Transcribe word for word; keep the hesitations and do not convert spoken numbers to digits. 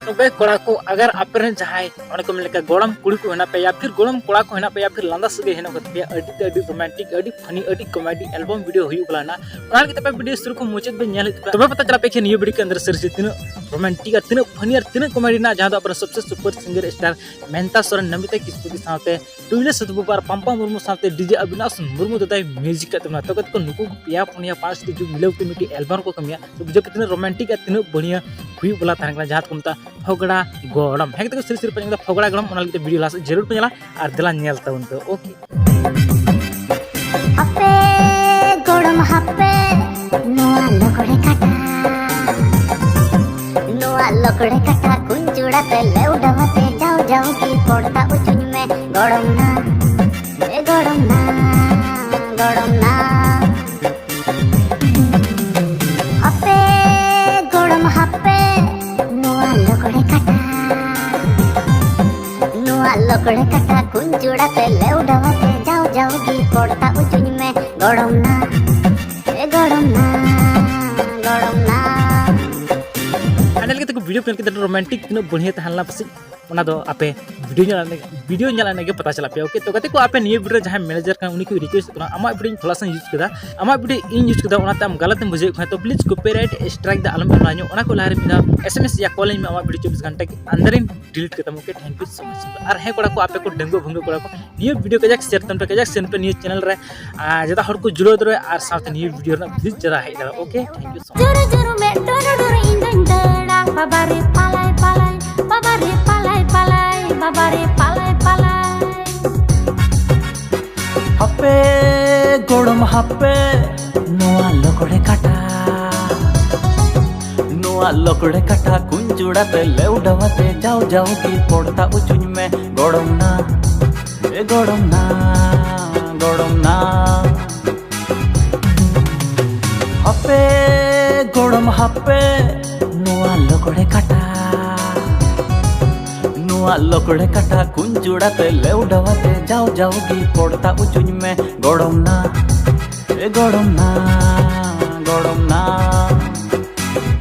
ᱛᱚᱵᱮ ᱠᱚᱲᱟ ᱠᱚ, ᱟᱜᱟᱨ ᱟᱯᱮ ᱨᱮᱱ ᱡᱟᱦᱟᱸᱭ ᱚᱱᱮ ᱠᱚ ᱢᱮᱱ ᱞᱮᱠᱟ ᱜᱚᱲᱚᱢ ᱠᱩᱲᱤ ᱠᱚ ᱦᱮᱱᱟᱜ ᱯᱮᱭᱟ, ᱯᱷᱤᱨ ᱜᱚᱲᱚᱢ ᱠᱚᱲᱟ ᱠᱚ ᱦᱮᱱᱟᱜ ᱯᱮᱭᱟ, ᱯᱷᱤᱨ ᱞᱟᱸᱫᱟ ᱥᱟᱹᱜᱟᱹᱭ ᱦᱮᱱᱟᱜ ᱠᱚ ᱛᱟᱯᱮᱭᱟ, ᱟᱹᱰᱤ ᱛᱮ ᱟᱹᱰᱤ ᱨᱳᱢᱟᱱᱴᱤᱠ, ᱟᱹᱰᱤ ᱯᱷᱟᱱᱤ, ᱟᱹᱰᱤ ᱠᱚᱢᱮᱰᱤ ᱮᱞᱵᱟᱢ ᱵᱷᱤᱰᱤᱭᱳ ᱦᱩᱭᱩᱜ ᱠᱟᱱᱟ ᱱᱟ, ᱚᱱᱟ ᱞᱟᱹᱜᱤᱫ ᱛᱮ ᱟᱯᱮ ᱵᱷᱤᱰᱤᱭᱳ ᱥᱩᱨᱩ ᱠᱷᱚᱱ ᱢᱩᱪᱟᱹᱫ ᱵᱮᱱ ᱧᱮᱞ ᱦᱩᱭᱩᱜ ᱛᱟᱯᱮᱭᱟ᱾ ᱛᱚᱵᱮ ᱯᱟᱛᱟ ᱪᱟᱞᱟᱜ ᱯᱮ ᱠᱷᱟᱱ ᱱᱤᱭᱟᱹ ᱵᱷᱤᱰᱤᱭᱳ ᱠᱮ ᱟᱱᱫᱟᱨ ᱥᱟᱹᱨᱤ ᱥᱟᱹᱨᱤ ᱛᱤᱱᱟᱹᱜ ᱨᱳᱢᱟᱱᱴᱤᱠ ᱟᱨ ᱛᱤᱱᱟᱹᱜ ᱯᱷᱟᱱᱤ ᱟᱨ ᱛᱤᱱᱟᱹᱜ ᱠᱚᱢᱮᱰᱤ ᱨᱮᱱᱟᱜ, ᱡᱟᱦᱟᱸ ᱫᱚ ᱟᱵᱚ ᱨᱮᱱ ᱥᱚᱵᱥᱮ ᱥᱩᱯᱟᱨ ᱥᱤᱝᱜᱟᱨ ᱥᱴᱟᱨ ᱢᱮᱱᱛᱟ ᱥᱚᱨᱮᱱ ᱱᱚᱢᱤᱛᱟ ᱠᱤᱥᱠᱩ ᱥᱟᱶᱛᱮ ᱴᱩᱭᱞᱟᱹ ᱥᱟᱹᱫᱷᱩ ᱵᱟᱵᱟ ᱟᱨ ᱯᱟᱢᱯᱟ ᱢᱩᱨᱢᱩ ᱥᱟᱶᱛᱮ ᱰᱤᱡᱮ ᱚᱵᱤᱱᱟᱥ ᱢᱩᱨᱢᱩ ᱫᱟᱫᱟᱭ ᱢᱤᱭᱩᱡᱤᱠ ᱠᱟᱜ ᱛᱟᱵᱚᱱᱟ᱾ ᱛᱚ ᱜᱟᱛᱮ ᱠᱚ, ᱱᱩᱠᱩ ᱯᱮᱭᱟ ᱯᱩᱱᱭᱟ ᱯᱟᱸᱪ ᱴᱤ ᱡᱩᱜᱽ ᱢᱤᱞᱟᱹᱣ ᱠᱟᱛᱮ ᱢᱤᱫᱴᱤᱡ ᱮᱞᱵᱟᱢ ᱠᱚ ᱠᱟᱹᱢᱤᱭᱟ᱾ ᱛᱚ ᱵᱩᱡᱷᱟᱹᱣ ᱯᱮ ᱛᱤᱱᱟᱹᱜ ᱨᱳᱢᱟᱱᱴᱤᱠ ᱟᱨ ᱛᱤᱱᱟᱹᱜ ᱵᱟᱹᱲᱤᱭᱟᱹ ᱦᱩᱭᱩᱜ ᱵᱚᱞᱟ ᱛᱟᱦᱮᱸ ᱠᱟᱱᱟ, ᱡᱟᱦᱟᱸ ᱫᱚᱠᱚ ᱢᱮᱛᱟᱜᱼᱟ ᱯᱷᱚᱜᱽᱲᱟ ᱜᱚᱲᱚᱢ᱾ ᱦᱮᱸ ᱜᱟᱛᱮ ᱠᱚ, ᱥᱟᱹᱨᱤ ᱥᱟᱹᱨᱤ ᱯᱮ ᱟᱸᱡᱚᱢ ᱠᱮᱫᱟ, ᱯᱷᱚᱜᱽᱲᱟ ᱜᱚᱲᱚᱢ, ᱚᱱᱟ ᱞᱟᱹᱜᱤᱫ ᱛᱮ ᱵᱷᱤᱰᱤᱭᱳ ᱞᱟᱦᱟ ᱥᱮᱫ ᱡᱟᱹᱨᱩᱲ ᱯᱮ ᱧᱮᱞᱟ ᱟᱨ ᱫᱮᱞᱟ ᱧᱮᱞ ᱛᱟᱵᱚᱱ ᱯᱮ᱾ ᱳᱠᱮ᱾ ᱦᱟᱯᱮ ᱜᱚᱲᱚᱢ ᱦᱟᱯᱮ, ᱱᱚᱣᱟ ᱞᱚᱠᱲᱮ ᱠᱟᱴᱟ, ᱱᱚᱣᱟ ᱞᱚᱠᱲᱮ ᱠᱟᱴᱟ ᱠᱩᱧ ᱪᱩᱲᱟ ᱛᱮ ᱞᱮᱣᱰᱟᱣᱟᱛᱮ ᱡᱟᱣ ᱡᱟᱣ ᱜᱮ ᱯᱚᱲᱛᱟ ᱩᱪᱩᱧ ᱢᱮ ᱜᱚᱲᱚᱢ ᱱᱟ, ᱮ ᱜᱚᱲᱚᱢ ᱱᱟ, ᱜᱚᱲᱚᱢ ᱱᱟ᱾ ᱦᱟᱯᱮ ᱜᱚᱲᱚᱢ ᱦᱟᱯᱮ, ᱱᱚᱣᱟ ᱞᱚᱠᱲᱮ ᱠᱟᱴᱟ, ᱱᱚᱣᱟ ᱞᱚᱠᱲᱮ ᱠᱟᱴᱟ ᱠᱩᱧ ᱪᱩᱲᱟ ᱛᱮ ᱞᱮᱣᱰᱟᱣᱟᱛᱮ ᱡᱟᱣ ᱡᱟᱣ ᱜᱮ ᱯᱚᱲᱛᱟ ᱩᱪᱩᱧ ᱢᱮ ᱜᱚᱲᱚᱢ ᱱᱟ, ᱮ ᱜᱚᱲᱚᱢ ᱱᱟ, ᱜᱚᱲᱚᱢ ᱱᱟ᱾ ᱯᱷᱟᱭᱱᱟᱞ ᱠᱟᱛᱮ ᱠᱚ ᱵᱷᱤᱰᱤᱭᱳ ᱠᱚ ᱧᱮᱞ ᱠᱮᱫᱟ, ᱨᱳᱢᱟᱱᱴᱤᱠ ᱛᱤᱱᱟᱹᱜ ᱵᱟᱹᱲᱦᱤᱭᱟᱹ ᱛᱟᱦᱮᱸ ᱞᱮᱱᱟ ᱯᱟᱥᱮᱡ, ᱚᱱᱟ ᱫᱚ ᱟᱯᱮ ᱵᱷᱤᱰᱤᱭᱳ ᱧᱮᱞ ᱞᱮᱱᱟ, ᱵᱷᱤᱰᱤᱭᱳ ᱧᱮᱞ ᱞᱮᱱᱟ ᱜᱮ ᱯᱟᱛᱟ ᱪᱟᱞᱟᱜ ᱯᱮ᱾ ᱳᱠᱮ, ᱛᱚ ᱜᱟᱛᱮ ᱠᱚ, ᱟᱯᱮ ᱱᱤᱭᱟᱹ ᱵᱷᱤᱰᱤᱭᱳ ᱨᱮ ᱡᱟᱦᱟᱸᱭ ᱢᱮᱱᱮᱡᱟᱨ ᱠᱟᱱᱟ ᱩᱱᱤ ᱠᱚ ᱨᱤᱠᱩᱭᱮᱥᱴ ᱠᱟᱱᱟ, ᱟᱢᱟᱜ ᱵᱷᱤᱰᱤᱭᱳ ᱤᱧ ᱛᱷᱚᱲᱟ ᱥᱟᱧ ᱤᱭᱩᱡᱽ ᱠᱮᱫᱟ, ᱟᱢᱟᱜ ᱵᱷᱤᱰᱤᱭᱳ ᱤᱧ ᱤᱭᱩᱡᱽ ᱠᱮᱫᱟ, ᱚᱱᱟᱛᱮ ᱟᱢ ᱜᱟᱞᱟᱛ ᱮᱢ ᱵᱩᱡᱷᱟᱹᱣᱮᱫ ᱠᱷᱟᱱ ᱛᱚ ᱯᱞᱤᱡ ᱠᱚᱯᱤᱨᱟᱭᱤᱴ ᱥᱴᱨᱟᱭᱤᱠ ᱫᱚ ᱟᱞᱚᱢ ᱮᱢᱟ ᱧᱚᱜ, ᱚᱱᱟ ᱠᱚ ᱞᱟᱦᱟ ᱨᱮ ᱢᱤᱫ ᱫᱷᱟᱣ ᱮᱥ ᱮᱢ ᱮᱥ ᱭᱟ ᱠᱚᱞ ᱟᱹᱧ ᱢᱮ ᱟᱢᱟᱜ ᱵᱷᱤᱰᱤᱭᱳ ᱪᱚᱵᱵᱤᱥ ᱜᱷᱚᱱᱴᱟ ᱠᱮ ᱟᱱᱫᱟᱨ ᱤᱧ ᱰᱤᱞᱤᱴ ᱠᱟᱛᱟᱢ᱾ Okay, thank you so much᱾ ᱟᱨ ᱦᱮᱸ ᱠᱚᱲᱟ ᱠᱚ, ᱟᱯᱮ ᱠᱚ ᱰᱟᱺᱜᱩᱣᱟᱹ ᱵᱷᱟᱺᱜᱩᱣᱟᱹ ᱠᱚᱲᱟ ᱠᱚ, ᱱᱤᱭᱟᱹ ᱵᱷᱤᱰᱤᱭᱳ ᱠᱟᱡᱟᱠ ᱥᱮᱭᱟᱨ ᱛᱟᱵᱚᱱ ᱯᱮ, ᱠᱟᱡᱟᱠ ᱥᱮᱱ ᱯᱮ ᱱᱤᱭᱟᱹ ᱪᱮᱱᱮᱞ ᱨᱮ, ᱟᱨ ᱡᱟᱛᱮ ᱦᱚᱲ ᱠᱚ ᱡᱩᱲᱟᱹᱣ ᱫᱟᱲᱮᱭᱟᱜ ᱟᱨ ᱥᱟᱶᱛᱮ ᱱᱤᱭᱟᱹ ᱵᱷᱤᱰᱤᱭᱳ ᱨᱮᱱᱟᱜ ᱵᱷᱤᱭᱩᱡᱽ ᱡᱟᱨᱟ ᱦᱮᱡ ᱫᱟᱲᱮᱭᱟᱜᱼᱟ᱾ Okay, thank you so much᱾ ᱡᱩᱨᱩ ᱡᱩᱨᱩ ᱢᱮᱫ ᱰᱩᱨᱩ ᱰᱩᱨᱩ ᱤᱧ ᱫᱩᱧ ᱫᱟᱹᱲᱟ, ᱵᱟᱵᱟ ᱨᱮ ᱯᱟᱞᱟᱭ ᱯᱟᱞᱟᱭ, ᱵᱟᱵᱟ ᱨᱮ ᱯᱟᱞᱟᱭ ᱯᱟᱞᱟᱭ, ᱵᱟᱵᱟ ᱨᱮ ᱯᱟᱞᱟᱭ ᱯᱟᱞᱟᱭ᱾ ᱦᱟᱯᱮ ᱜᱚᱲᱚᱢ ᱦᱟᱯᱮ, ᱱᱚᱣᱟ ᱞᱚᱠᱲᱮ ᱠᱟᱴᱟ, ᱱᱚᱣᱟ ᱞᱚᱠᱲᱮ ᱠᱟᱴᱟ ᱠᱩᱧ ᱪᱩᱲᱟ ᱛᱮ ᱞᱮᱣᱰᱟᱣᱟᱛᱮ ᱡᱟᱣ ᱡᱟᱣ ᱜᱮ ᱯᱚᱲᱛᱟ ᱩᱪᱩᱧ ᱢᱮ ᱜᱚᱲᱚᱢ ᱱᱟ, ᱮ ᱜᱚᱲᱚᱢ ᱱᱟ, ᱜᱚᱲᱚᱢ ᱱᱟ᱾ ᱦᱟᱯᱮ ᱜᱚᱲᱚᱢ ᱦᱟᱯᱮ, ᱱᱚᱣᱟ ᱞᱚᱠᱲᱮ ᱠᱟᱴᱟ, ᱱᱚᱣᱟ ᱞᱚᱠᱲᱮ ᱠᱟᱴᱟ ᱠᱩᱧ ᱪᱩᱲᱟ ᱛᱮ ᱞᱮᱣᱰᱟᱣᱟᱛᱮ ᱡᱟᱣ ᱡᱟᱣ ᱜᱮ ᱯᱚᱲᱛᱟ ᱩᱪᱩᱧ ᱢᱮ ᱜᱚᱲᱚᱢ ᱱᱟ, ᱮ ᱜᱚᱲᱚᱢ ᱱᱟ, ᱜᱚᱲᱚᱢ ᱱᱟ᱾